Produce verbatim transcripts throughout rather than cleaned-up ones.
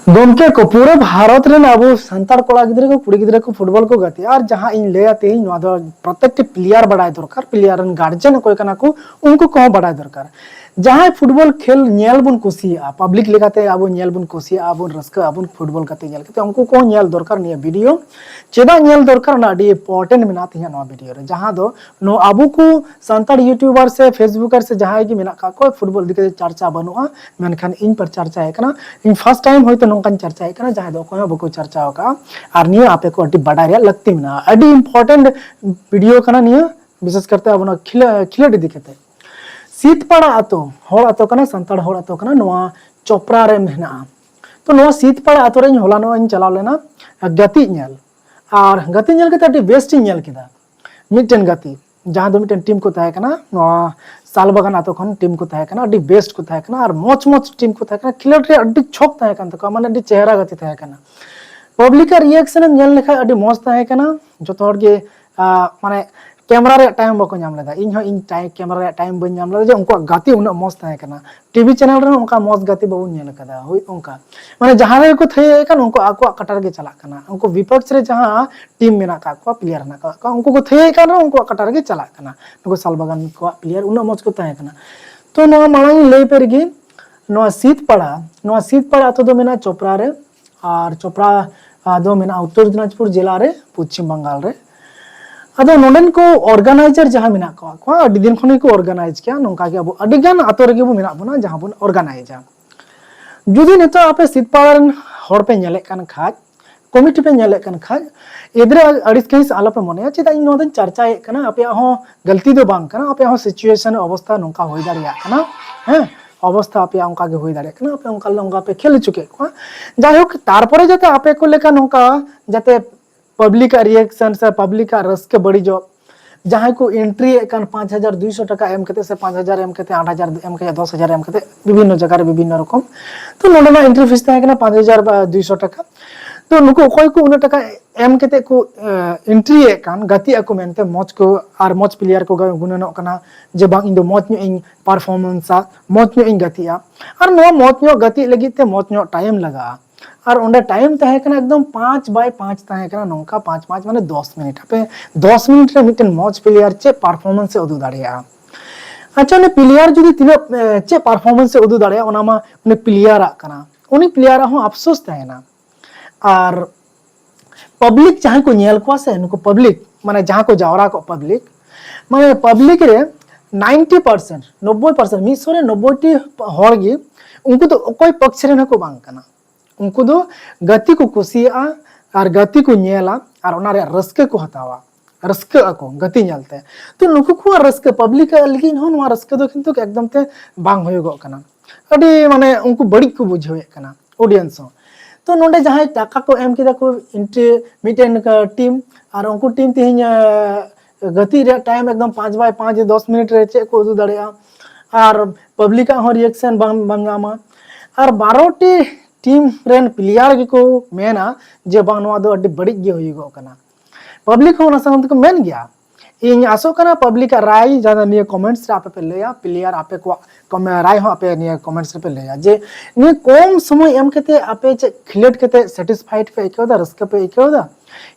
ᱜᱚᱢᱠᱮ ᱠᱚ, ᱯᱩᱨᱟᱹ ᱵᱷᱟᱨᱚᱛ ᱨᱮᱱ ᱟᱵᱚ ᱥᱟᱱᱛᱟᱲ ᱠᱚᱲᱟ ᱜᱤᱫᱽᱨᱟᱹ ᱠᱚ, ᱠᱩᱲᱤ ᱜᱤᱫᱽᱨᱟᱹ ᱠᱚ ᱯᱷᱩᱴᱵᱚᱞ ᱠᱚ ᱜᱟᱛᱮᱜᱼᱟ᱾ ᱟᱨ ᱡᱟᱦᱟᱸ ᱤᱧ ᱞᱟᱹᱭᱟ ᱛᱮᱦᱮᱧ, ᱱᱚᱣᱟ ᱫᱚ ᱯᱨᱚᱛᱮᱠᱴᱤ ᱯᱞᱮᱭᱟᱨ ᱵᱟᱰᱟᱭ ᱫᱚᱨᱠᱟᱨ, ᱯᱞᱮᱭᱟᱨ ᱨᱮᱱ ᱜᱟᱨᱡᱮᱱ ᱚᱠᱚᱭ ᱠᱟᱱᱟ ᱠᱚ, ᱩᱱᱠᱩ ᱠᱚᱦᱚᱸ ᱵᱟᱰᱟᱭ ᱫᱚᱨᱠᱟᱨ᱾ ᱡᱟᱦᱟᱸᱭ ᱯᱷᱩᱴᱵᱚᱞ ᱠᱷᱮᱞ ᱧᱮᱞ ᱵᱚᱱ ᱠᱩᱥᱤᱭᱟᱜᱼᱟ, ᱯᱟᱵᱽᱞᱤᱠ ᱞᱮᱠᱟᱛᱮ ᱟᱵᱚ ᱧᱮᱞ ᱵᱚᱱ ᱠᱩᱥᱤᱭᱟᱜᱼᱟ, ᱵᱚᱱ ᱨᱟᱹᱥᱠᱟᱹᱜᱼᱟ ᱵᱚᱱ ᱯᱷᱩᱴᱵᱚᱞ ᱜᱟᱛᱮ ᱧᱮᱞ ᱠᱟᱛᱮ, ᱩᱱᱠᱩ ᱠᱚᱦᱚᱸ ᱧᱮᱞ ᱫᱚᱨᱠᱟᱨ ᱱᱤᱭᱟᱹ ᱵᱷᱤᱰᱤᱭᱳ᱾ ᱪᱮᱫᱟᱜ ᱧᱮᱞ ᱫᱚᱨᱠᱟᱨ, ᱚᱱᱟ ᱟᱹᱰᱤ ᱤᱢᱯᱚᱨᱴᱮᱱᱴ ᱢᱮᱱᱟᱜᱼᱟ ᱛᱮᱦᱮᱧᱟᱜ ᱱᱚᱣᱟ ᱵᱷᱤᱰᱤᱭᱳ ᱨᱮ, ᱡᱟᱦᱟᱸ ᱫᱚ ᱱᱚᱣᱟ ᱟᱵᱚ ᱠᱚ ᱥᱟᱱᱛᱟᱲ ᱭᱩᱴᱩᱵᱟᱨ ᱥᱮ ᱯᱷᱮᱥᱵᱩᱠᱟᱨ ᱥᱮ ᱡᱟᱦᱟᱸᱭ ᱜᱮ ᱢᱮᱱᱟᱜ ᱠᱟᱜ ᱠᱚᱣᱟ, ᱯᱷᱩᱴᱵᱚᱞ ᱤᱫᱤ ᱠᱟᱛᱮ ᱪᱟᱨᱪᱟ ᱵᱟᱹᱱᱩᱜᱼᱟ, ᱢᱮᱱᱠᱷᱟᱱ ᱤᱧ ᱯᱟᱨ ᱪᱟᱨᱪᱟᱭᱮ ᱠᱟᱱᱟ᱾ ᱤᱧ ᱯᱷᱟᱥᱴ ᱴᱟᱭᱤᱢ ᱦᱚᱭᱛᱳ ᱱᱚᱝᱠᱟᱧ ᱪᱟᱨᱪᱟᱭᱮ ᱠᱟᱱᱟ, ᱡᱟᱦᱟᱸᱭ ᱫᱚ ᱚᱠᱚᱭ ᱦᱚᱸ ᱵᱟᱠᱚ ᱪᱟᱨᱪᱟᱣ ᱟᱠᱟᱫᱼᱟ᱾ ᱟᱨ ᱱᱤᱭᱟᱹ ᱟᱯᱮ ᱠᱚ ᱟᱹᱰᱤ ᱵᱟᱰᱟᱭ ᱨᱮᱭᱟᱜ ᱞᱟᱹᱠᱛᱤ ᱢᱮᱱᱟᱜᱼᱟ, ᱟᱹᱰᱤ ᱤᱢᱯᱚᱨᱴᱮᱱᱴ ᱵᱷᱤᱰᱤᱭᱳ ᱠᱟᱱᱟ ᱱᱤᱭᱟᱹ, ᱵᱤᱥᱮᱥ ᱠᱟᱨᱛᱮ ᱟᱵᱚ ᱱᱚᱣᱟ ᱠᱷᱮᱞᱳ-, ᱠᱷᱮᱞᱳᱰ ᱤᱫᱤ ᱠᱟᱛᱮ᱾ ᱥᱤᱛᱯᱟᱲᱟ ᱟᱛᱳ, ᱦᱚᱲ ᱟᱛᱳ ᱠᱟᱱᱟ, ᱥᱟᱱᱛᱟᱲ ᱦᱚᱲ ᱟᱛᱳ ᱠᱟᱱᱟ, ᱱᱚᱣᱟ ᱪᱚᱯᱨᱟ ᱨᱮ ᱢᱮᱱᱟᱜᱼᱟ᱾ ᱛᱚ, ᱱᱚᱣᱟ ᱥᱤᱛᱯᱟᱲᱟ ᱟᱛᱳ ᱨᱮ ᱤᱧ ᱦᱚᱞᱟᱱᱚᱜ ᱤᱧ ᱪᱟᱞᱟᱣ ᱞᱮᱱᱟ ᱜᱟᱛᱮᱜ ᱧᱮᱞ, ᱟᱨ ᱜᱟᱛᱮᱜ ᱧᱮᱞ ᱠᱟᱛᱮ ᱟᱹᱰᱤ ᱵᱮᱥᱴ ᱤᱧ ᱧᱮᱞ ᱠᱮᱫᱟ᱾ ᱢᱤᱫᱴᱮᱱ ᱜᱟᱛᱮ, ᱡᱟᱦᱟᱸ ᱫᱚ ᱢᱤᱫᱴᱮᱱ ᱴᱤᱢ ᱠᱚ ᱛᱟᱦᱮᱸ ᱠᱟᱱᱟ, ᱱᱚᱣᱟ ᱥᱟᱞᱵᱟᱜᱟᱱ ᱟᱛᱳ ᱠᱷᱚᱱ ᱴᱤᱢ ᱠᱚ ᱛᱟᱦᱮᱸ ᱠᱟᱱᱟ, ᱟᱹᱰᱤ ᱵᱮᱥᱴ ᱠᱚ ᱛᱟᱦᱮᱸ ᱠᱟᱱᱟ, ᱟᱨ ᱢᱚᱡᱽ ᱢᱚᱡᱽ ᱴᱤᱢ ᱠᱚ ᱛᱟᱦᱮᱸ ᱠᱟᱱᱟ, ᱠᱷᱮᱞᱳᱰ ᱨᱮ ᱟᱹᱰᱤ ᱪᱷᱚᱠ ᱛᱟᱦᱮᱸ ᱠᱟᱱ ᱛᱟᱠᱚᱣᱟ, ᱢᱟᱱᱮ ᱟᱹᱰᱤ ᱪᱮᱦᱨᱟ ᱜᱟᱛᱮ ᱛᱟᱦᱮᱸ ᱠᱟᱱᱟ᱾ ᱯᱟᱵᱽᱞᱤᱠ ᱟᱜ ᱨᱤᱭᱮᱠᱥᱚᱱ ᱮᱢ ᱧᱮᱞ ᱞᱮᱠᱷᱟᱱ ᱟᱹᱰᱤ ᱢᱚᱡᱽ ᱛᱟᱦᱮᱸ ᱠᱟᱱᱟ, ᱡᱚᱛᱚ ᱦᱚᱲ ᱜᱮ, ᱟᱸ, ᱢᱟᱱᱮ ᱠᱮᱢᱮᱨᱟ ᱨᱮᱭᱟᱜ ᱴᱟᱭᱤᱢ ᱵᱟᱠᱚ ᱧᱟᱢ ᱞᱮᱫᱟ, ᱤᱧ ᱦᱚᱸ ᱤᱧ ᱴᱟᱭᱤᱢ, ᱠᱮᱢᱮᱨᱟ ᱨᱮᱭᱟᱜ ᱴᱟᱭᱤᱢ ᱵᱟᱹᱧ ᱧᱟᱢ ᱞᱮᱫᱟ ᱡᱮ ᱩᱱᱠᱩᱣᱟᱜ ᱜᱟᱛᱮ ᱩᱱᱟᱹᱜ ᱢᱚᱡᱽ ᱛᱟᱦᱮᱸ ᱠᱟᱱᱟ᱾ ᱴᱤᱵᱷᱤ ᱪᱮᱱᱮᱞ ᱨᱮᱦᱚᱸ ᱚᱱᱠᱟ ᱢᱚᱡᱽ ᱜᱟᱛᱮ ᱵᱟᱵᱚᱱ ᱧᱮᱞ ᱟᱠᱟᱫᱟ, ᱦᱳᱭ ᱚᱱᱠᱟ, ᱢᱟᱱᱮ ᱡᱟᱦᱟᱸ ᱨᱮᱜᱮ ᱠᱚ ᱛᱷᱟᱹᱭᱟᱹᱜ ᱠᱟᱱ ᱩᱱᱠᱩ ᱟᱠᱚᱣᱟᱜ ᱠᱟᱴᱟ ᱨᱮᱜᱮ ᱪᱟᱞᱟᱜ ᱠᱟᱱᱟ, ᱩᱱᱠᱩ ᱵᱤᱯᱚᱠᱥ ᱨᱮ ᱡᱟᱦᱟᱸ ᱴᱤᱢ ᱢᱮᱱᱟᱜ ᱟᱠᱟᱫ ᱠᱚᱣᱟ, ᱯᱞᱮᱭᱟᱨ ᱦᱮᱱᱟᱜ ᱟᱠᱟᱫ ᱠᱚᱣᱟ, ᱩᱱᱠᱩ ᱠᱚ ᱛᱷᱟᱹᱭᱟᱹᱜ ᱠᱟᱱ ᱨᱮᱦᱚᱸ ᱩᱱᱠᱩᱣᱟᱜ ᱠᱟᱴᱟ ᱨᱮᱜᱮ ᱪᱟᱞᱟᱜ ᱠᱟᱱᱟ᱾ ᱱᱩᱠᱩ ᱥᱟᱞᱵᱟᱜᱟᱱ ᱠᱚᱣᱟᱜ ᱯᱞᱮᱭᱟᱨ ᱩᱱᱟᱹᱜ ᱢᱚᱡᱽ ᱠᱚ ᱛᱟᱦᱮᱸ ᱠᱟᱱᱟ᱾ ᱛᱚ, ᱱᱚᱣᱟ ᱢᱟᱲᱟᱝ ᱤᱧ ᱞᱟᱹᱭ ᱯᱮ ᱨᱮᱜᱮ, ᱱᱚᱣᱟ ᱥᱤᱛᱯᱟᱲᱟ, ᱱᱚᱣᱟ ᱥᱤᱛᱯᱟᱲᱟ ᱟᱛᱳ ᱫᱚ ᱢᱮᱱᱟᱜᱼᱟ ᱪᱚᱯᱨᱟ ᱨᱮ, ᱟᱨ ᱪᱚᱯᱨᱟ, ᱟ, ᱫᱚ ᱢᱮᱱᱟᱜᱼᱟ ᱩᱛᱛᱚᱨ ᱫᱤᱱᱟᱡᱽᱯᱩᱨ ᱡᱮᱞᱟ ᱨᱮ, ᱯᱚᱪᱷᱤᱢ ᱵᱟᱝᱜᱟᱞ ᱨᱮ᱾ ᱟᱫᱚ ᱱᱚᱰᱮᱱ ᱠᱚ ᱚᱨᱜᱟᱱᱟᱭᱡᱟᱨ ᱡᱟᱦᱟᱸ ᱢᱮᱱᱟᱜ ᱠᱚᱣᱟ, ᱠᱚ ᱟᱹᱰᱤ ᱫᱤᱱ ᱠᱷᱚᱱ ᱜᱮᱠᱚ ᱚᱨᱜᱟᱱᱟᱭᱤᱡᱽ ᱜᱮᱭᱟ, ᱱᱚᱝᱠᱟ ᱜᱮ ᱟᱵᱚ ᱟᱹᱰᱤ ᱜᱟᱱ ᱟᱛᱳ ᱨᱮᱜᱮ ᱵᱚ ᱢᱮᱱᱟᱜ ᱵᱚᱱᱟ ᱡᱟᱦᱟᱸ ᱵᱚᱱ ᱚᱨᱜᱟᱱᱟᱭᱤᱡᱟ᱾ ᱡᱩᱫᱤ ᱱᱤᱛᱚᱜ ᱟᱯᱮ ᱥᱤᱛᱯᱟᱲᱟ ᱨᱮᱱ ᱦᱚᱲ ᱯᱮ ᱧᱮᱞᱮᱫ ᱠᱟᱱ ᱠᱷᱟᱡ, ᱠᱚᱢᱤᱴᱤ ᱯᱮ ᱧᱮᱞᱮᱫ ᱠᱟᱱ ᱠᱷᱟᱡ, ᱮᱫᱽᱨᱮ ᱟᱹᱲᱤᱥ ᱠᱟᱹᱦᱤᱥ ᱟᱞᱚ ᱯᱮ ᱢᱚᱱᱮᱭᱟ, ᱪᱮᱫᱟᱜ ᱤᱧ ᱱᱚᱣᱟ ᱫᱚᱧ ᱪᱟᱨᱪᱟᱭᱮᱫ ᱠᱟᱱᱟ, ᱟᱯᱮᱭᱟᱜ ᱦᱚᱸ ᱜᱟᱹᱞᱛᱤ ᱫᱚ ᱵᱟᱝ ᱠᱟᱱᱟ, ᱟᱯᱮᱭᱟᱜ ᱦᱚᱸ ᱥᱤᱪᱩᱭᱮᱥᱚᱱ ᱚᱵᱚᱥᱛᱷᱟ ᱱᱚᱝᱠᱟ ᱦᱩᱭ ᱫᱟᱲᱮᱭᱟᱜ ᱠᱟᱱᱟ, ᱦᱮᱸ, ᱚᱵᱚᱥᱛᱷᱟ ᱟᱯᱮᱭᱟᱜ ᱚᱱᱠᱟ ᱜᱮ ᱦᱩᱭ ᱫᱟᱲᱮᱭᱟᱜ ᱠᱟᱱᱟ, ᱟᱯᱮ ᱚᱱᱠᱟ ᱚᱱᱠᱟ ᱯᱮ ᱠᱷᱮᱞ ᱦᱚᱪᱚ ᱠᱮᱫ ᱠᱚᱣᱟ᱾ ᱡᱟᱭᱦᱳᱠ, ᱛᱟᱨᱯᱚᱨᱮ ᱡᱟᱛᱮ ᱟᱯᱮ ᱠᱚ ᱞᱮᱠᱟ ᱱᱚᱝᱠᱟ ᱡᱟᱛᱮ ᱯᱟᱵᱽᱞᱤᱠ ᱟᱜ ᱨᱤᱭᱮᱠᱥᱚᱱ ᱥᱮ ᱯᱟᱵᱽᱞᱤᱠ ᱟᱜ ᱨᱟᱹᱥᱠᱟᱹ ᱵᱟᱹᱲᱤᱡᱚᱜ, ᱡᱟᱦᱟᱸᱭ ᱠᱚ ᱮᱱᱴᱨᱤ ᱮᱫ ᱠᱟᱱ ᱯᱟᱸᱪ ᱦᱟᱡᱟᱨ ᱫᱩᱭᱥᱚ ᱴᱟᱠᱟ ᱮᱢ ᱠᱟᱛᱮ ᱥᱮ ᱯᱟᱸᱪ ᱦᱟᱡᱟᱨ ᱮᱢ ᱠᱟᱛᱮ, ᱟᱴ ᱦᱟᱡᱟᱨ ᱮᱢ ᱠᱟᱛᱮ, ᱫᱚᱥ ᱦᱟᱡᱟᱨ ᱮᱢ ᱠᱟᱛᱮ, ᱵᱤᱵᱷᱤᱱᱱᱚ ᱡᱟᱭᱜᱟ ᱨᱮ ᱵᱤᱵᱷᱤᱱᱱᱚ ᱨᱚᱠᱚᱢ᱾ ᱛᱚ, ᱱᱚᱰᱮᱱᱟᱜ ᱮᱱᱴᱨᱤ ᱯᱷᱤᱥ ᱛᱟᱦᱮᱸ ᱠᱟᱱᱟ ᱯᱟᱸᱪ ᱦᱟᱡᱟᱨ ᱫᱩᱭᱥᱚ ᱴᱟᱠᱟ᱾ ᱛᱚ, ᱱᱩᱠᱩ ᱚᱠᱚᱭ ᱠᱚ ᱩᱱᱟᱹᱜ ᱴᱟᱠᱟ ᱮᱢ ᱠᱟᱛᱮ ᱠᱚ, ᱮ, ᱮᱱᱴᱨᱤ ᱮᱫ ᱠᱟᱱ, ᱜᱟᱛᱮᱜ ᱟᱠᱚ ᱢᱮᱱᱛᱮ, ᱢᱚᱡᱽ ᱠᱚ ᱟᱨ ᱢᱚᱡᱽ ᱯᱞᱮᱭᱟᱨ ᱠᱚ ᱜᱩᱱᱟᱹᱱᱚᱜ ᱠᱟᱱᱟ ᱡᱮ ᱵᱟᱝ, ᱤᱧ ᱫᱚ ᱢᱚᱡᱽ ᱧᱚᱜ ᱤᱧ ᱯᱟᱨᱯᱷᱚᱨᱢᱮᱱᱥᱟ, ᱢᱚᱡᱽ ᱧᱚᱜ ᱤᱧ ᱜᱟᱛᱮᱜᱼᱟ᱾ ᱟᱨ ᱱᱚᱣᱟ ᱢᱚᱡᱽ ᱧᱚᱜ ᱜᱟᱛᱮᱜ ᱞᱟᱹᱜᱤᱫ ᱛᱮ ᱢᱚᱡᱽ ᱧᱚᱜ ᱴᱟᱭᱤᱢ ᱞᱟᱜᱟᱜᱼᱟ᱾ ᱟᱨ ᱚᱸᱰᱮ ᱴᱟᱭᱤᱢ ᱛᱟᱦᱮᱸ ᱠᱟᱱᱟ ᱮᱠᱫᱚᱢ ᱯᱟᱸᱪ by ᱯᱟᱸᱪ ᱛᱟᱦᱮᱸ ᱠᱟᱱᱟ, ᱱᱚᱝᱠᱟ ᱯᱟᱸᱪ ᱯᱟᱸᱪ ᱢᱟᱱᱮ ᱫᱚᱥ ᱢᱤᱱᱤᱴ᱾ ᱟᱯᱮ ᱫᱚᱥ ᱢᱤᱱᱤᱴ ᱨᱮ ᱢᱤᱫᱴᱮᱱ ᱢᱚᱡᱽ ᱯᱞᱮᱭᱟᱨ ᱪᱮᱫ ᱯᱟᱨᱯᱷᱚᱨᱢᱮᱱᱥ ᱮ ᱩᱫᱩᱜ ᱫᱟᱲᱮᱭᱟᱜᱼᱟ? ᱟᱪᱪᱷᱟ, ᱩᱱᱤ ᱯᱞᱮᱭᱟᱨ ᱡᱩᱫᱤ ᱛᱤᱱᱟᱹᱜ ᱮ, ᱪᱮᱫ ᱯᱟᱨᱯᱷᱚᱨᱢᱮᱱᱥ ᱮ ᱩᱫᱩᱜ ᱫᱟᱲᱮᱭᱟᱜᱼᱟ, ᱚᱱᱟ ᱢᱟ ᱩᱱᱤ ᱯᱞᱮᱭᱟᱨᱟᱜ ᱠᱟᱱᱟ, ᱩᱱᱤ ᱯᱞᱮᱭᱟᱨᱟᱜ ᱦᱚᱸ ᱟᱯᱥᱳᱥ ᱛᱟᱦᱮᱱᱟ᱾ ᱟᱨ ᱯᱟᱵᱽᱞᱤᱠ ᱡᱟᱦᱟᱸᱭ ᱠᱚ ᱧᱮᱞ ᱠᱚᱣᱟ ᱥᱮ, ᱱᱩᱠᱩ ᱯᱟᱵᱽᱞᱤᱠ ᱢᱟᱱᱮ ᱡᱟᱦᱟᱸ ᱠᱚ ᱡᱟᱣᱨᱟ ᱠᱚᱜ ᱯᱟᱵᱽᱞᱤᱠ, ᱢᱟᱱᱮ ᱯᱟᱵᱽᱞᱤᱠ ᱨᱮ ᱱᱟᱭᱤᱱᱴᱤ ᱯᱟᱨᱥᱮᱱᱴ, ᱱᱚᱵᱵᱳᱭ ᱯᱟᱨᱥᱮᱱᱴ, ᱢᱤᱫ ᱥᱚ ᱨᱮ ᱱᱚᱵᱵᱳᱭ ᱴᱤ ᱦᱚᱲ ᱜᱮ ᱩᱱᱠᱩ ᱫᱚ ᱚᱠᱚᱭ ᱯᱚᱠᱷ ᱨᱮᱱ ᱦᱚᱸᱠᱚ ᱵᱟᱝ ᱠᱟᱱᱟ᱾ ᱩᱱᱠᱩ ᱫᱚ ᱜᱟᱛᱮ ᱠᱚ ᱠᱩᱥᱤᱭᱟᱜᱼᱟ ᱟᱨ ᱜᱟᱛᱮ ᱠᱚ ᱧᱮᱞᱟ ᱟᱨ ᱚᱱᱟ ᱨᱮᱭᱟᱜ ᱨᱟᱹᱥᱠᱟᱹ ᱠᱚ ᱦᱟᱛᱟᱣᱟ, ᱨᱟᱹᱥᱠᱟᱹᱜ ᱟᱠᱚ ᱜᱟᱛᱮ ᱧᱮᱞᱛᱮ᱾ ᱛᱚ ᱱᱩᱠᱩ ᱠᱚᱣᱟᱜ ᱨᱟᱹᱥᱠᱟᱹ, ᱯᱟᱵᱽᱞᱤᱠ ᱞᱟᱹᱜᱤᱫ ᱦᱚᱸ ᱱᱚᱣᱟ ᱨᱟᱹᱥᱠᱟᱹ ᱫᱚ ᱠᱤᱱᱛᱩ ᱮᱠᱫᱚᱢ ᱛᱮ ᱵᱟᱝ ᱦᱩᱭᱩᱜᱚᱜ ᱠᱟᱱᱟ᱾ ᱟᱹᱰᱤ ᱢᱟᱱᱮ ᱩᱱᱠᱩ ᱵᱟᱹᱲᱤᱡ ᱠᱚ ᱵᱩᱡᱷᱟᱹᱣᱮᱫ ᱠᱟᱱᱟ, ᱚᱰᱤᱭᱮᱱᱥ ᱦᱚᱸ᱾ ᱛᱚ ᱱᱚᱰᱮ ᱡᱟᱦᱟᱸᱭ ᱴᱟᱠᱟ ᱠᱚ ᱮᱢ ᱠᱮᱫᱟ ᱠᱚ ᱤᱱᱴᱨᱤ ᱢᱤᱫᱴᱮᱱ ᱴᱤᱢ, ᱟᱨ ᱩᱱᱠᱩ ᱴᱤᱢ ᱛᱮᱦᱮᱧ ᱜᱟᱛᱮᱜ ᱨᱮᱭᱟᱜ ᱴᱟᱭᱤᱢ ᱮᱠᱫᱚᱢ ᱯᱟᱸᱪ by ᱯᱟᱸᱪ, ᱫᱚᱥ ᱢᱤᱱᱤᱴ ᱨᱮ ᱪᱮᱫ ᱠᱚ ᱩᱫᱩᱜ ᱫᱟᱲᱮᱭᱟᱜᱼᱟ, ᱟᱨ ᱯᱟᱵᱽᱞᱤᱠᱟᱜ ᱦᱚᱸ ᱨᱤᱭᱮᱠᱥᱚᱱ ᱵᱟᱝ ᱵᱟᱝ ᱧᱟᱢᱟ᱾ ᱟᱨ ᱵᱟᱨᱚ ᱴᱤ ᱴᱤᱢ ᱨᱮᱱ ᱯᱞᱮᱭᱟᱨ ᱜᱮᱠᱚ ᱢᱮᱱᱟ ᱡᱮ ᱵᱟᱝ, ᱱᱚᱣᱟ ᱫᱚ ᱟᱹᱰᱤ ᱵᱟᱹᱲᱤᱡ ᱜᱮ ᱦᱩᱭᱩᱜᱚᱜ ᱠᱟᱱᱟ᱾ ᱯᱟᱵᱽᱞᱤᱠ ᱦᱚᱸ ᱚᱱᱟ ᱥᱟᱶ ᱛᱮᱠᱚ ᱢᱮᱱ ᱜᱮᱭᱟ᱾ ᱤᱧ ᱟᱥᱚᱜ ᱠᱟᱱᱟ ᱯᱟᱵᱽᱞᱤᱠᱟᱜ ᱨᱟᱭ ᱡᱟᱦᱟᱸ ᱫᱚ ᱱᱤᱭᱟᱹ ᱠᱚᱢᱮᱱᱴᱥ ᱨᱮ ᱟᱯᱮ ᱯᱮ ᱞᱟᱹᱭᱟ, ᱯᱞᱮᱭᱟᱨ ᱟᱯᱮ ᱠᱚᱣᱟᱜ ᱠᱚᱢᱮ-, ᱨᱟᱭ ᱦᱚᱸ ᱟᱯᱮ ᱱᱤᱭᱟᱹ ᱠᱚᱢᱮᱱᱴᱥ ᱨᱮᱯᱮ ᱞᱟᱹᱭᱟ ᱡᱮ ᱱᱤᱭᱟᱹ ᱠᱚᱢ ᱥᱚᱢᱚᱭ ᱮᱢ ᱠᱟᱛᱮ ᱟᱯᱮ ᱪᱮᱫ ᱠᱷᱮᱞᱳᱰ ᱠᱟᱛᱮ ᱥᱮᱴᱤᱥᱯᱷᱟᱭᱤᱰ ᱯᱮ ᱟᱹᱭᱠᱟᱹᱣ ᱮᱫᱟ, ᱨᱟᱹᱥᱠᱟᱹ ᱯᱮ ᱟᱹᱭᱠᱟᱹᱣ ᱮᱫᱟ,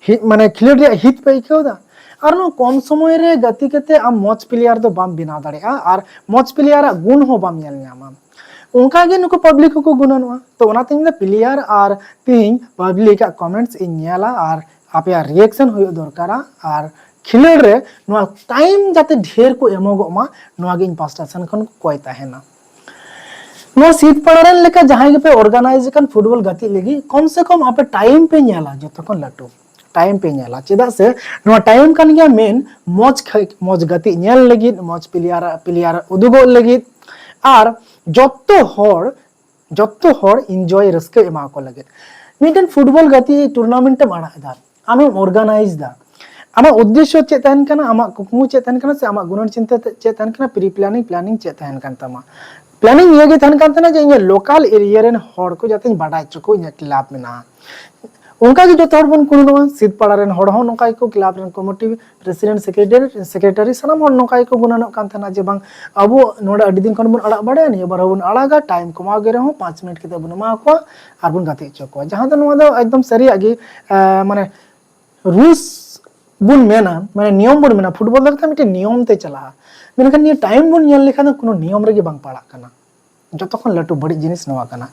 ᱦᱤ-, ᱢᱟᱱᱮ ᱠᱷᱮᱞᱳᱰ ᱨᱮᱭᱟᱜ ᱦᱤᱛ ᱯᱮ ᱟᱹᱭᱠᱟᱹᱣ ᱮᱫᱟ? ᱟᱨ ᱱᱚᱣᱟ ᱠᱚᱢ ᱥᱚᱢᱚᱭ ᱨᱮ ᱜᱟᱛᱮ ᱠᱟᱛᱮ ᱟᱢ ᱢᱚᱡᱽ ᱯᱞᱮᱭᱟᱨ ᱫᱚ ᱵᱟᱢ ᱵᱮᱱᱟᱣ ᱫᱟᱲᱮᱭᱟᱜᱼᱟ ᱟᱨ ᱢᱚᱡᱽ ᱯᱞᱮᱭᱟᱨᱟᱜ ᱜᱩᱱ ᱦᱚᱸ ᱵᱟᱢ ᱧᱮᱞ ᱧᱟᱢᱟ᱾ ᱚᱱᱠᱟ ᱜᱮ ᱱᱩᱠᱩ ᱯᱟᱵᱽᱞᱤᱠ ᱦᱚᱸᱠᱚ ᱜᱩᱱᱟᱹᱱᱚᱜᱼᱟ᱾ ᱛᱚ ᱚᱱᱟᱛᱤᱧ ᱢᱮᱱᱫᱟ ᱯᱞᱮᱭᱟᱨ ᱟᱨ ᱛᱮᱦᱮᱧ ᱯᱟᱵᱽᱞᱤᱠᱟᱜ ᱠᱚᱢᱮᱱᱴᱥ ᱤᱧ ᱧᱮᱞᱟ ᱟᱨ ᱟᱯᱮᱭᱟᱜ ᱨᱤᱭᱮᱠᱥᱚᱱ ᱦᱩᱭᱩᱜ ᱫᱚᱨᱠᱟᱨᱟ᱾ ᱟᱨ ᱠᱷᱮᱞᱳᱰ ᱨᱮ ᱱᱚᱣᱟ ᱴᱟᱭᱤᱢ ᱡᱟᱛᱮ ᱰᱷᱮᱨ ᱠᱚ ᱮᱢᱚᱜᱚᱜ ᱢᱟ, ᱱᱚᱣᱟ ᱜᱮ ᱤᱧ ᱯᱟᱥᱴᱟ ᱥᱮᱱ ᱠᱷᱚᱱ ᱠᱚᱭ ᱛᱟᱦᱮᱱᱟ᱾ ᱱᱚᱣᱟ ᱥᱤᱛᱯᱟᱲᱟ ᱨᱮᱱ ᱞᱮᱠᱟ ᱡᱟᱦᱟᱸᱭ ᱜᱮᱯᱮ ᱚᱨᱜᱟᱱᱟᱭᱤᱡ ᱟᱠᱟᱱ ᱯᱷᱩᱴᱵᱚᱞ ᱜᱟᱛᱮᱜ ᱞᱟᱹᱜᱤᱫ, ᱠᱚᱢ ᱥᱮ ᱠᱚᱢ ᱟᱯᱮ ᱴᱟᱭᱤᱢ ᱯᱮ ᱧᱮᱞᱟ, ᱡᱚᱛᱚ ᱠᱷᱚᱱ ᱞᱟᱹᱴᱩ ᱴᱟᱭᱤᱢ ᱯᱮ ᱧᱮᱞᱟ᱾ ᱪᱮᱫᱟᱜ ᱥᱮ ᱱᱚᱣᱟ ᱴᱟᱭᱤᱢ ᱠᱟᱱ ᱜᱮᱭᱟ ᱢᱮᱱ ᱢᱚᱡᱽ ᱠᱷᱮ-, ᱢᱚᱡᱽ ᱜᱟᱛᱮᱜ ᱧᱮᱞ ᱞᱟᱹᱜᱤᱫ, ᱢᱚᱡᱽ ᱯᱞᱮᱭᱟᱨ, ᱯᱞᱮᱭᱟᱨ ᱩᱫᱩᱜᱚᱜ ᱞᱟᱹᱜᱤᱫ, ᱟᱨ ᱡᱚᱛᱚ ᱦᱚᱲ, ᱡᱚᱛᱚ ᱦᱚᱲ ᱤᱱᱡᱚᱭ ᱨᱟᱹᱥᱠᱟᱹ ᱮᱢᱟ ᱠᱚ ᱞᱟᱹᱜᱤᱫ᱾ ᱢᱤᱫᱴᱮᱱ ᱯᱷᱩᱴᱵᱚᱞ ᱜᱟᱛᱮᱜ ᱴᱩᱨᱱᱟᱢᱮᱱᱴ ᱮᱢ ᱟᱲᱟᱜ ᱮᱫᱟ, ᱟᱢᱮᱢ ᱚᱨᱜᱟᱱᱟᱭᱤᱡᱽ ᱮᱫᱟ, ᱟᱢᱟᱜ ᱩᱫᱽᱫᱮᱥᱥᱚ ᱪᱮᱫ ᱛᱟᱦᱮᱱ ᱠᱟᱱᱟ, ᱟᱢᱟᱜ ᱠᱩᱠᱢᱩ ᱪᱮᱫ ᱛᱟᱦᱮᱱ ᱠᱟᱱᱟ, ᱥᱮ ᱟᱢᱟᱜ ᱜᱩᱱᱟᱹᱱ ᱪᱤᱱᱛᱟᱹ ᱛᱮ ᱪᱮᱫ ᱛᱟᱦᱮᱱ ᱠᱟᱱᱟ, ᱯᱨᱤ ᱯᱞᱟᱱᱤᱝ, ᱯᱞᱟᱱᱤᱝ ᱪᱮᱫ ᱛᱟᱦᱮᱱ ᱠᱟᱱ ᱛᱟᱢᱟ? ᱯᱞᱟᱱᱤᱝ ᱱᱤᱭᱟᱹ ᱜᱮ ᱛᱟᱦᱮᱱ ᱠᱟᱱ ᱛᱟᱦᱮᱱᱟ ᱡᱮ ᱤᱧᱟᱹᱜ ᱞᱳᱠᱟᱞ ᱮᱨᱤᱭᱟ ᱨᱮᱱ ᱦᱚᱲ ᱠᱚ ᱡᱟᱛᱮᱧ ᱵᱟᱰᱟᱭ ᱦᱚᱪᱚ ᱠᱚ ᱤᱧᱟᱹᱜ ᱠᱞᱟᱵᱽ ᱢᱮᱱᱟᱜᱼᱟ᱾ ᱚᱱᱠᱟ ᱜᱮ ᱡᱚᱛᱚ ᱦᱚᱲ ᱵᱚᱱ ᱠᱩᱲᱤ ᱱᱚᱣᱟ ᱥᱤᱫᱯᱟᱲᱟ ᱨᱮᱱ ᱦᱚᱲ ᱦᱚᱸ ᱱᱚᱝᱠᱟ ᱜᱮᱠᱚ, ᱠᱞᱟᱵᱽ ᱨᱮᱱ ᱠᱚᱢᱤᱴᱤ ᱯᱨᱮᱥᱤᱰᱮᱱᱴ, ᱥᱮᱠᱨᱮᱴᱟᱨᱤ, ᱥᱮᱠᱨᱮᱴᱟᱨᱤ ᱥᱟᱱᱟᱢ ᱦᱚᱲ ᱱᱚᱝᱠᱟ ᱜᱮᱠᱚ ᱜᱩᱱᱟᱹᱱᱚᱜ ᱠᱟᱱ ᱛᱟᱦᱮᱱᱟ ᱡᱮ ᱵᱟᱝ, ᱟᱵᱚ ᱱᱚᱰᱮ ᱟᱹᱰᱤ ᱫᱤᱱ ᱠᱷᱚᱱ ᱵᱚᱱ ᱟᱲᱟᱜ ᱵᱟᱲᱟᱭᱟ, ᱱᱤᱭᱟᱹ ᱵᱟᱨ ᱦᱚᱸᱵᱚᱱ ᱟᱲᱟᱜᱟ, ᱴᱟᱭᱤᱢ ᱠᱚ ᱮᱢᱟᱣ ᱜᱮ ᱨᱮᱦᱚᱸ ᱯᱟᱸᱪ ᱢᱤᱱᱤᱴ ᱠᱟᱛᱮ ᱵᱚᱱ ᱮᱢᱟ ᱠᱚᱣᱟ ᱟᱨ ᱵᱚᱱ ᱜᱟᱛᱮ ᱦᱚᱪᱚ ᱠᱚᱣᱟ᱾ ᱡᱟᱦᱟᱸ ᱫᱚ ᱱᱚᱣᱟ ᱫᱚ ᱮᱠᱫᱚᱢ ᱥᱟᱹᱨᱤᱭᱟᱜ ᱜᱮ, ᱮ, ᱢᱟᱱᱮ ᱨᱩᱞᱥ ᱵᱚᱱ ᱢᱮᱱᱟ, ᱢᱟᱱᱮ ᱱᱤᱭᱚᱢ ᱵᱚᱱ ᱢᱮᱱᱟ, ᱯᱷᱩᱴᱵᱚᱞ ᱫᱚ ᱢᱤᱫᱴᱮᱱ ᱱᱤᱭᱚᱢ ᱛᱮ ᱪᱟᱞᱟᱜᱼᱟ, ᱢᱮᱱᱠᱷᱟᱱ ᱱᱤᱭᱟᱹ ᱴᱟᱭᱤᱢ ᱵᱚᱱ ᱧᱮᱞ ᱞᱮᱠᱷᱟᱱ ᱫᱚ ᱠᱳᱱᱳ ᱱᱤᱭᱚᱢ ᱨᱮᱜᱮ ᱵᱟᱝ ᱯᱟᱲᱟᱜ ᱠᱟᱱᱟ᱾ ᱡᱚᱛᱚ ᱠᱷᱚᱱ ᱞᱟᱹᱴᱩ ᱵᱟᱹᱲᱤᱡ ᱡᱤᱱᱤᱥ ᱱᱚᱣᱟ ᱠᱟᱱᱟ,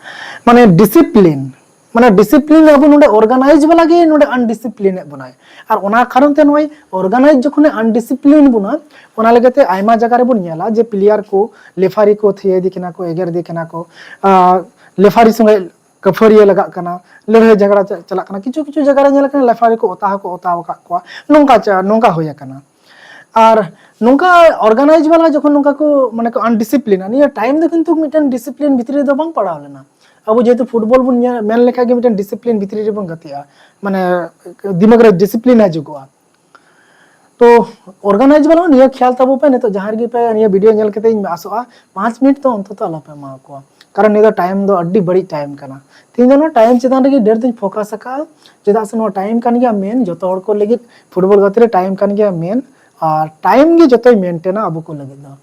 ᱢᱟᱱᱮ ᱰᱤᱥᱤᱯᱞᱤᱱ᱾ ᱢᱟᱱᱮ ᱰᱤᱥᱤᱯᱞᱤᱱ ᱟᱵᱚ ᱱᱚᱰᱮ ᱚᱨᱜᱟᱱᱟᱭᱤᱡᱽ ᱵᱟᱞᱟ ᱜᱮ ᱱᱚᱰᱮ ᱟᱱᱰᱤᱥᱤᱯᱞᱤᱱ ᱮᱫ ᱵᱚᱱᱟᱭ᱾ ᱟᱨ ᱚᱱᱟ ᱠᱟᱨᱚᱱ ᱛᱮ ᱱᱚᱜᱼᱚᱭ ᱚᱨᱜᱟᱱᱟᱭᱤᱡᱽ ᱡᱚᱠᱷᱚᱱᱮ ᱟᱱᱰᱤᱥᱤᱯᱞᱤᱱ ᱵᱚᱱᱟ, ᱚᱱᱟ ᱞᱟᱹᱜᱤᱫ ᱛᱮ ᱟᱭᱢᱟ ᱡᱟᱭᱜᱟ ᱨᱮᱵᱚᱱ ᱧᱮᱞᱟ ᱡᱮ ᱯᱞᱮᱭᱟᱨ ᱠᱚ ᱞᱮᱯᱷᱟᱨᱤ ᱠᱚ ᱛᱷᱤᱭᱟᱹ ᱤᱫᱤ ᱠᱤᱱᱟ ᱠᱚ, ᱮᱜᱮᱨ ᱤᱫᱤ ᱠᱤᱱᱟ ᱠᱚ, ᱟᱨ ᱞᱮᱯᱷᱟᱨᱤ ᱥᱚᱸᱜᱮ ᱠᱟᱹᱯᱷᱟᱹᱨᱤᱭᱟᱹ ᱞᱟᱜᱟᱜ ᱠᱟᱱᱟ, ᱞᱟᱹᱲᱦᱟᱹᱭ ᱡᱷᱟᱜᱽᱲᱟ ᱪᱟ-, ᱪᱟᱞᱟᱜ ᱠᱟᱱᱟ, ᱠᱤᱪᱷᱩ ᱠᱤᱪᱷᱩ ᱡᱟᱭᱜᱟ ᱨᱮ ᱧᱮᱞ ᱠᱟᱱᱟ ᱞᱮᱯᱷᱟᱨᱤ ᱠᱚ ᱚᱛᱟ ᱦᱚᱸᱠᱚ ᱚᱛᱟᱣ ᱟᱠᱟᱫ ᱠᱚᱣᱟ, ᱱᱚᱝᱠᱟ ᱪᱟ-, ᱱᱚᱝᱠᱟ ᱦᱩᱭ ᱟᱠᱟᱱᱟ᱾ ᱟᱨ ᱱᱚᱝᱠᱟ ᱚᱨᱜᱟᱱᱟᱭᱤᱡᱽ ᱵᱟᱞᱟ ᱡᱚᱠᱷᱚᱱ ᱱᱚᱝᱠᱟ ᱠᱚ, ᱢᱟᱱᱮ ᱠᱚ ᱟᱱᱰᱤᱥᱤᱯᱞᱤᱱᱟ, ᱱᱤᱭᱟᱹ ᱴᱟᱭᱤᱢ ᱫᱚ ᱠᱤᱱᱛᱩ ᱢᱤᱫᱴᱮᱱ ᱰᱤᱥᱤᱯᱞᱤᱱ ᱵᱷᱤᱛᱨᱤ ᱨᱮᱫᱚ ᱵᱟᱝ ᱯᱟᱲᱟᱣ ᱞᱮᱱᱟ᱾ ᱟᱵᱚ ᱡᱮᱦᱮᱛᱩ ᱯᱷᱩᱴᱵᱚᱞ ᱵᱚᱱ ᱧᱮᱞ, ᱢᱮᱱ ᱞᱮᱠᱷᱟᱡ ᱜᱮ ᱢᱤᱫᱴᱮᱱ ᱰᱤᱥᱤᱯᱞᱤᱱ ᱵᱷᱤᱛᱨᱤ ᱨᱮᱵᱚᱱ ᱜᱟᱛᱮᱜᱼᱟ, ᱢᱟᱱᱮ ᱫᱤᱢᱟᱜᱽ ᱨᱮ ᱰᱤᱥᱤᱯᱞᱤᱱ ᱦᱤᱡᱩᱜᱚᱜᱼᱟ᱾ ᱛᱚ ᱚᱨᱜᱟᱱᱟᱭᱤᱡᱽ ᱵᱟᱞᱟ ᱱᱤᱭᱟᱹ ᱠᱷᱮᱭᱟᱞ ᱛᱟᱵᱚ ᱯᱮ, ᱱᱤᱛᱚᱜ ᱡᱟᱦᱟᱸ ᱨᱮᱜᱮ ᱯᱮ ᱱᱤᱭᱟᱹ ᱵᱷᱤᱰᱤᱭᱳ ᱧᱮᱞ ᱠᱟᱛᱮ ᱤᱧ ᱟᱥᱚᱜᱼᱟ ᱯᱟᱸᱪ ᱢᱤᱱᱤᱴ ᱫᱚ ᱚᱱᱛᱚᱛᱚ ᱟᱞᱚ ᱯᱮ ᱮᱢᱟ ᱠᱚᱣᱟ, ᱠᱟᱨᱚᱱ ᱱᱤᱭᱟᱹ ᱫᱚ ᱴᱟᱭᱤᱢ ᱫᱚ ᱟᱹᱰᱤ ᱵᱟᱹᱲᱤᱡ ᱴᱟᱭᱤᱢ ᱠᱟᱱᱟ᱾ ᱛᱮᱦᱮᱧ ᱫᱚ ᱱᱚᱣᱟ ᱴᱟᱭᱤᱢ ᱪᱮᱛᱟᱱ ᱨᱮᱜᱮ ᱰᱷᱮᱨ ᱫᱚᱧ ᱯᱷᱳᱠᱟᱥ ᱟᱠᱟᱫᱼᱟ, ᱪᱮᱫᱟᱜ ᱥᱮ ᱱᱚᱣᱟ ᱴᱟᱭᱤᱢ ᱠᱟᱱ ᱜᱮᱭᱟ ᱢᱮᱱ, ᱡᱚᱛᱚ ᱦᱚᱲ ᱠᱚ ᱞᱟᱹᱜᱤᱫ ᱯᱷᱩᱴᱵᱚᱞ ᱜᱟᱛᱮ ᱨᱮ ᱴᱟᱭᱤᱢ ᱠᱟᱱ ᱜᱮᱭᱟ ᱢᱮᱱ, ᱟᱨ ᱴᱟᱭᱤᱢ ᱜᱮ ᱡᱚᱛᱚᱭ ᱢᱮᱱᱴᱮᱱᱟ ᱟᱵᱚ ᱠᱚ ᱞᱟᱹᱜᱤᱫ ᱫᱚ᱾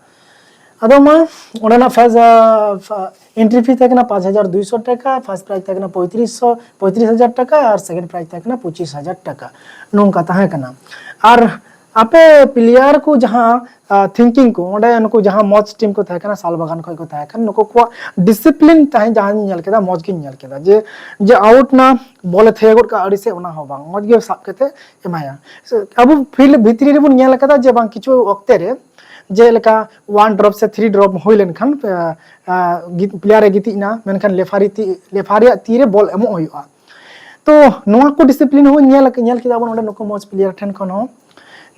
ᱟᱫᱚ ᱢᱟ ᱚᱸᱰᱮᱱᱟᱜ ᱯᱷᱮᱥ, ᱟ, ᱯᱷᱟ-, ᱮᱱᱴᱨᱤ ᱯᱷᱤ ᱛᱟᱦᱮᱸ ᱠᱟᱱᱟ ᱯᱟᱸᱪ ᱦᱟᱡᱟᱨ ᱫᱩᱭᱥᱚ ᱴᱟᱠᱟ, ᱯᱷᱟᱨᱥᱴ ᱯᱨᱟᱭᱤᱡᱽ ᱛᱟᱦᱮᱸ ᱠᱟᱱᱟ ᱯᱚᱸᱭᱛᱨᱤᱥᱥᱚ, ᱯᱚᱸᱭᱛᱨᱤᱥ ᱦᱟᱡᱟᱨ ᱴᱟᱠᱟ ᱟᱨ ᱥᱮᱠᱮᱱᱰ ᱯᱨᱟᱭᱤᱡᱽ ᱛᱟᱦᱮᱸ ᱠᱟᱱᱟ ᱯᱚᱸᱪᱤᱥ ᱦᱟᱡᱟᱨ ᱴᱟᱠᱟ, ᱱᱚᱝᱠᱟ ᱛᱟᱦᱮᱸ ᱠᱟᱱᱟ᱾ ᱟᱨ ᱟᱯᱮ ᱯᱞᱮᱭᱟᱨ ᱠᱚ ᱡᱟᱦᱟᱸ, ᱟ, ᱛᱷᱤᱝᱠᱤᱝ ᱠᱚ, ᱚᱸᱰᱮ ᱱᱩᱠᱩ ᱡᱟᱦᱟᱸ ᱢᱚᱡᱽ ᱴᱤᱢ ᱠᱚ ᱛᱟᱦᱮᱸ ᱠᱟᱱᱟ, ᱥᱟᱞ ᱵᱟᱜᱟᱱ ᱠᱷᱚᱱ ᱠᱚ ᱛᱟᱦᱮᱸ ᱠᱟᱱᱟ, ᱱᱩᱠᱩ ᱠᱚᱣᱟᱜ ᱰᱤᱥᱤᱯᱞᱤᱱ ᱛᱟᱦᱮᱸ ᱡᱟᱦᱟᱸᱧ ᱧᱮᱞ ᱠᱮᱫᱟ, ᱢᱚᱡᱽ ᱜᱤᱧ ᱧᱮᱞ ᱠᱮᱫᱟ᱾ ᱡᱮ, ᱡᱮ ᱟᱣᱩᱴ ᱱᱟ, ᱵᱚᱞᱮ ᱛᱷᱤᱭᱟᱹ ᱜᱚᱫ ᱠᱟᱜᱼᱟ ᱟᱹᱲᱤᱥᱮ, ᱚᱱᱟ ᱦᱚᱸ ᱵᱟᱝ, ᱢᱚᱡᱽ ᱜᱮ ᱥᱟᱵ ᱠᱟᱛᱮ ᱮᱢᱟᱭᱟ᱾ ᱥᱮ ᱟᱵᱚ ᱯᱷᱤᱞᱰ ᱵᱷᱤᱛᱨᱤ ᱨᱮᱵᱚᱱ ᱧᱮᱞ ᱟᱠᱟᱫᱟ ᱡᱮ ᱵᱟᱝ, ᱠᱤᱪᱷᱩ ᱚᱠᱛᱮ ᱨᱮ ᱡᱮᱞᱮᱠᱟ ᱚᱣᱟᱱ ᱰᱨᱚᱯ ᱥᱮ ᱛᱷᱨᱤ ᱰᱨᱚᱯ ᱦᱩᱭ ᱞᱮᱱᱠᱷᱟᱱ, ᱟ, ᱟ, ᱜᱤ-, ᱯᱞᱮᱭᱟᱨ ᱮ ᱜᱤᱛᱤᱡ ᱮᱱᱟ, ᱢᱮᱱᱠᱷᱟᱱ ᱞᱮᱯᱷᱟᱨᱤ ᱛᱤ, ᱞᱮᱯᱷᱟᱨᱤᱭᱟᱜ ᱛᱤᱨᱮ ᱵᱚᱞ ᱮᱢᱚᱜ ᱦᱩᱭᱩᱜᱼᱟ᱾ ᱛᱚ ᱱᱚᱣᱟ ᱠᱚ ᱰᱤᱥᱤᱯᱞᱤᱱ ᱦᱚᱸ ᱧᱮᱞ, ᱧᱮᱞ ᱠᱮᱫᱟ ᱵᱚᱱ ᱚᱸᱰᱮ ᱱᱩᱠᱩ ᱢᱚᱡᱽ ᱯᱞᱮᱭᱟᱨ ᱴᱷᱮᱱ ᱠᱷᱚᱱ ᱦᱚᱸ,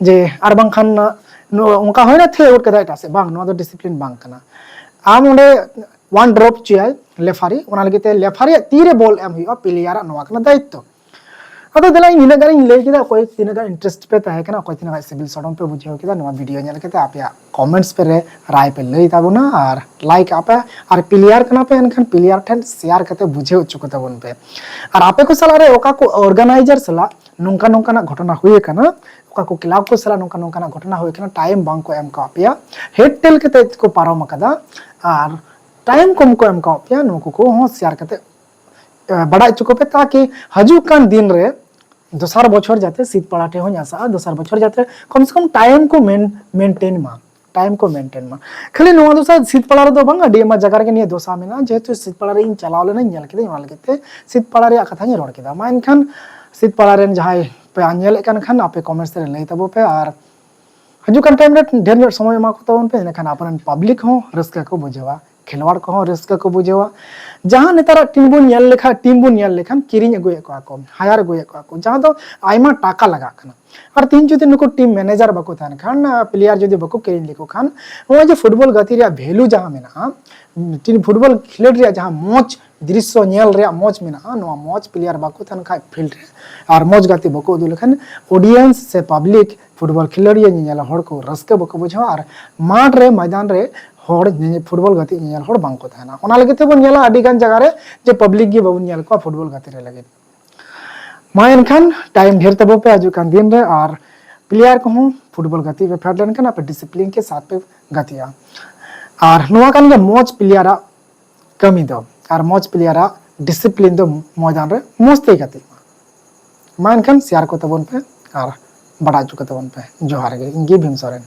ᱡᱮ ᱟᱨ ᱵᱟᱝᱠᱷᱟᱱ ᱱᱚ-, ᱚᱱᱠᱟ ᱦᱩᱭᱱᱟ ᱛᱷᱤᱭᱟᱹ ᱜᱚᱫ ᱠᱮᱫᱟ ᱮᱴᱟᱜ ᱥᱮᱫ, ᱵᱟᱝ, ᱱᱚᱣᱟ ᱫᱚ ᱰᱤᱥᱤᱯᱞᱤᱱ ᱵᱟᱝ ᱠᱟᱱᱟ᱾ ᱟᱢ ᱚᱸᱰᱮ ᱚᱣᱟᱱ ᱰᱨᱚᱯ ᱦᱚᱪᱚᱭᱟᱭ ᱞᱮᱯᱷᱟᱨᱤ, ᱚᱱᱟ ᱞᱟᱹᱜᱤᱫ ᱛᱮ ᱞᱮᱯᱷᱟᱨᱤᱭᱟᱜ ᱛᱤᱨᱮ ᱵᱚᱞ ᱮᱢ ᱦᱩᱭᱩᱜᱼᱟ, ᱯᱞᱮᱭᱟᱨᱟᱜ ᱱᱚᱣᱟ ᱠᱟᱱᱟ ᱫᱟᱭᱤᱛᱛᱚ᱾ ᱟᱫᱚ ᱫᱮᱞᱟ, ᱤᱧ ᱱᱤᱱᱟᱹᱜ ᱜᱟᱱᱤᱧ ᱞᱟᱹᱭ ᱠᱮᱫᱟ᱾ ᱚᱠᱚᱭ ᱛᱤᱱᱟᱹᱜ ᱜᱟᱱ interest ᱯᱮ ᱛᱟᱦᱮᱸ ᱠᱟᱱᱟ, ᱚᱠᱚᱭ ᱛᱤᱱᱟᱹᱜ ᱜᱟᱱ ᱥᱤᱵᱤᱞ ᱥᱚᱲᱚᱢ ᱯᱮ ᱵᱩᱡᱷᱟᱹᱣ ᱠᱮᱫᱟ, ᱱᱚᱣᱟ video ᱧᱮᱞ ᱠᱟᱛᱮ ᱟᱯᱮᱭᱟᱜ comments ᱯᱮ ᱨᱮ ᱨᱟᱭ ᱯᱮ ᱞᱟᱹᱭ ᱛᱟᱵᱚᱱᱟ ᱟᱨ like ᱟᱯᱮ᱾ ᱟᱨ player ᱠᱟᱱᱟ ᱯᱮ, ᱮᱱᱠᱷᱟᱱ player ᱴᱷᱮᱱ share ᱠᱟᱛᱮ ᱵᱩᱡᱷᱟᱹᱣ ᱦᱚᱪᱚ ᱠᱚ ᱛᱟᱵᱚᱱ ᱯᱮ᱾ ᱟᱨ ᱟᱯᱮ ᱠᱚ ᱥᱟᱞᱟᱜ ᱨᱮ ᱚᱠᱟ ᱠᱚ organizer ᱥᱟᱞᱟᱜ ᱱᱚᱝᱠᱟ ᱱᱚᱝᱠᱟᱱᱟᱜ ᱜᱷᱚᱴᱚᱱᱟ ᱦᱩᱭ ᱟᱠᱟᱱᱟ, ᱚᱠᱟ ᱠᱚ club ᱠᱚ ᱥᱟᱞᱟᱜ ᱱᱚᱝᱠᱟ ᱱᱚᱝᱠᱟᱱᱟᱜ ᱜᱷᱚᱴᱚᱱᱟ ᱦᱩᱭ ᱟᱠᱟᱱᱟ, time ᱵᱟᱝ ᱠᱚ ᱮᱢ ᱠᱟᱣᱟᱫ ᱯᱮᱭᱟ, head tell ᱠᱟᱛᱮ ᱠᱚ ᱯᱟᱨᱚᱢ ᱟᱠᱟᱫᱟ, ᱟᱨ time ᱠᱚᱢ ᱠᱚ ᱮᱢ ᱠᱟᱣᱟᱫ ᱯᱮᱭᱟ, ᱱᱩᱠᱩ ᱠᱚᱦᱚᱸ share ᱠᱟᱛᱮ ᱮ, ᱵᱟᱲᱟᱭ ᱦᱚᱪᱚ ᱠᱚᱯᱮ, ᱛᱟᱠᱤ ᱦᱤᱡᱩᱜ ᱠᱟᱱ ᱫᱤᱱ ᱨᱮ ᱫᱚᱥᱟᱨ ᱵᱚᱪᱷᱚᱨ ᱡᱟᱛᱮ ᱥᱤᱛᱯᱟᱲᱟ ᱴᱷᱮᱱ ᱦᱚᱸᱧ ᱟᱥᱟᱜᱼᱟ, ᱫᱚᱥᱟᱨ ᱵᱚᱪᱷᱚᱨ ᱡᱟᱛᱮ ᱠᱚᱢ ᱥᱮ ᱠᱚᱢ time ᱠᱚ ᱢᱮᱱ-, maintain ᱢᱟ, time ᱠᱚ maintain ᱢᱟ᱾ ᱠᱷᱟᱹᱞᱤ ᱱᱚᱣᱟ ᱫᱚ ᱥᱟᱨ ᱥᱤᱛᱯᱟᱲᱟ ᱨᱮᱫᱚ ᱵᱟᱝ, ᱟᱹᱰᱤ ᱟᱭᱢᱟ ᱡᱟᱭᱜᱟ ᱨᱮᱜᱮ ᱱᱤᱭᱟᱹ ᱫᱚᱥᱟ ᱢᱮᱱᱟᱜᱼᱟ᱾ ᱡᱮᱦᱮᱛᱩ ᱥᱤᱛᱯᱟᱲᱟ ᱨᱮ ᱤᱧ ᱪᱟᱞᱟᱣ ᱞᱮᱱᱟᱧ, ᱧᱮᱞ ᱠᱮᱫᱟᱧ, ᱚᱱᱟ ᱞᱟᱹᱜᱤᱫ ᱛᱮ ᱥᱤᱛᱯᱟᱲᱟ ᱨᱮᱭᱟᱜ ᱠᱟᱛᱷᱟᱧ ᱨᱚᱲ ᱠᱮᱫᱟ᱾ ᱢᱟ ᱮᱱᱠᱷᱟᱱ ᱥᱤᱛᱯᱟᱲᱟ ᱨᱮᱱ ᱡᱟᱦᱟᱸᱭ ᱯᱮ ᱧᱮᱞᱮᱫ ᱠᱟᱱ ᱠᱷᱟᱱ, ᱟᱯᱮ comments ᱨᱮ ᱞᱟᱹᱭ ᱛᱟᱵᱚ ᱯᱮ, ᱟᱨ ᱦᱤᱡᱩᱜ ᱠᱟᱱ time ᱨᱮ ᱰᱷᱮᱨ ᱧᱚᱜ ᱥᱚᱢᱚᱭ ᱮᱢᱟ ᱠᱚ ᱛᱟᱵᱚᱱ ᱯᱮ, ᱤᱱᱟᱹᱠᱷᱟᱱ ᱟᱵᱚᱨᱮᱱ public ᱦᱚᱸ ᱨᱟᱹᱥᱠᱟᱹ ᱠᱚ ᱵᱩᱡᱷᱟᱹᱣᱟ, ᱠᱷᱮᱞᱣᱟᱲ ᱠᱚᱦᱚᱸ ᱨᱟᱹᱥᱠᱟᱹ ᱠᱚ ᱵᱩᱡᱷᱟᱹᱣᱟ᱾ ᱡᱟᱦᱟᱸ ᱱᱮᱛᱟᱨᱟᱜ team ᱵᱚᱱ ᱧᱮᱞ ᱞᱮᱠᱷᱟᱱ, team ᱵᱚᱱ ᱧᱮᱞ ᱞᱮᱠᱷᱟᱱ ᱠᱤᱨᱤᱧ ᱟᱹᱜᱩᱭᱮᱫ ᱠᱚᱣᱟ ᱠᱚ, hire ᱟᱹᱜᱩᱭᱮᱫ ᱠᱚᱣᱟ ᱠᱚ, ᱡᱟᱦᱟᱸ ᱫᱚ ᱟᱭᱢᱟ ᱴᱟᱠᱟ ᱞᱟᱜᱟᱜ ᱠᱟᱱᱟ᱾ ᱟᱨ ᱛᱤᱦᱤᱧ ᱡᱩᱫᱤ ᱱᱩᱠᱩ team manager ᱵᱟᱠᱚ ᱛᱟᱦᱮᱱ ᱠᱷᱟᱱ, ᱟᱸ, player ᱡᱩᱫᱤ ᱵᱟᱠᱚ ᱠᱤᱨᱤᱧ ᱞᱮᱠᱚ ᱠᱷᱟᱱ, ᱱᱚᱜᱼᱚᱭ ᱡᱮ football ᱜᱟᱛᱮ ᱨᱮᱭᱟᱜ value ᱡᱟᱦᱟᱸ ᱢᱮᱱᱟᱜᱼᱟ, ᱢᱤᱫᱴᱮᱱ football ᱠᱷᱮᱞᱳᱰ ᱨᱮᱭᱟᱜ ᱡᱟᱦᱟᱸ ᱢᱚᱡᱽ ᱫᱨᱤᱥᱥᱚ ᱧᱮᱞ ᱨᱮᱭᱟᱜ ᱢᱚᱡᱽ ᱢᱮᱱᱟᱜᱼᱟ, ᱱᱚᱣᱟ ᱢᱚᱡᱽ player ᱵᱟᱠᱚ ᱛᱟᱦᱮᱱ ᱠᱷᱟᱱ field ᱨᱮ ᱟᱨ ᱢᱚᱡᱽ ᱜᱟᱛᱮ ᱵᱟᱠᱚ ᱩᱫᱩᱜ ᱞᱮᱠᱷᱟᱱ audience ᱥᱮ public, football ᱠᱷᱮᱞᱳᱰᱤᱭᱟᱹ ᱧᱮᱧᱮᱞ ᱦᱚᱲ ᱠᱚ ᱨᱟᱹᱥᱠᱟᱹ ᱵᱟᱠᱚ ᱵᱩᱡᱷᱟᱹᱣᱟ ᱟᱨ ᱢᱟᱴᱷ ᱨᱮ, ᱢᱚᱭᱫᱟᱱ ᱨᱮ ᱦᱚᱲ ᱧᱮᱧᱮ-, football ᱜᱟᱛᱮᱜ ᱧᱮᱧᱮᱞ ᱦᱚᱲ ᱵᱟᱝ ᱠᱚ ᱛᱟᱦᱮᱱᱟ᱾ ᱚᱱᱟ ᱞᱟᱹᱜᱤᱫ ᱛᱮᱵᱚᱱ ᱧᱮᱞᱟ ᱟᱹᱰᱤ ᱜᱟᱱ ᱡᱟᱭᱜᱟ ᱨᱮ ᱡᱮ public ᱜᱮ ᱵᱟᱵᱚᱱ ᱧᱮᱞ ᱠᱚᱣᱟ football ᱜᱟᱛᱮ ᱨᱮ ᱞᱟᱹᱜᱤᱫ᱾ ᱢᱟ ᱮᱱᱠᱷᱟᱱ time ᱰᱷᱮᱨ ᱛᱟᱵᱚ ᱯᱮ ᱦᱤᱡᱩᱜ ᱠᱟᱱ ᱫᱤᱱ ᱨᱮ, ᱟᱨ player ᱠᱚᱦᱚᱸ football ᱜᱟᱛᱮᱜ ᱯᱮ ᱯᱷᱮᱰ ᱞᱮᱱᱠᱷᱟᱱ ᱟᱯᱮ discipline ᱠᱮ ᱥᱟᱛᱷ ᱯᱮ ᱜᱟᱛᱮᱜᱼᱟ᱾ ᱟᱨ ᱱᱚᱣᱟ ᱠᱟᱱ ᱜᱮᱭᱟ ᱢᱚᱡᱽ player ᱟᱜ ᱠᱟᱹᱢᱤ ᱫᱚ, ᱟᱨ ᱢᱚᱡᱽ player ᱟᱜ discipline ᱫᱚ ᱢᱚᱭᱫᱟᱱ ᱨᱮ ᱢᱚᱡᱽ ᱛᱮᱭ ᱜᱟᱛᱮᱜ ᱢᱟ᱾ ᱢᱟ ᱮᱱᱠᱷᱟᱱ share ᱠᱚ ᱛᱟᱵᱚᱱ ᱯᱮ ᱟᱨ ᱵᱟᱰᱟᱭ ᱦᱚᱪᱚ ᱠᱚ ᱛᱟᱵᱚᱱ ᱯᱮ᱾ ᱡᱚᱦᱟᱨ ᱜᱮ, ᱤᱧ ᱜᱮ ᱵᱷᱤᱢ ᱥᱚᱨᱮᱱ᱾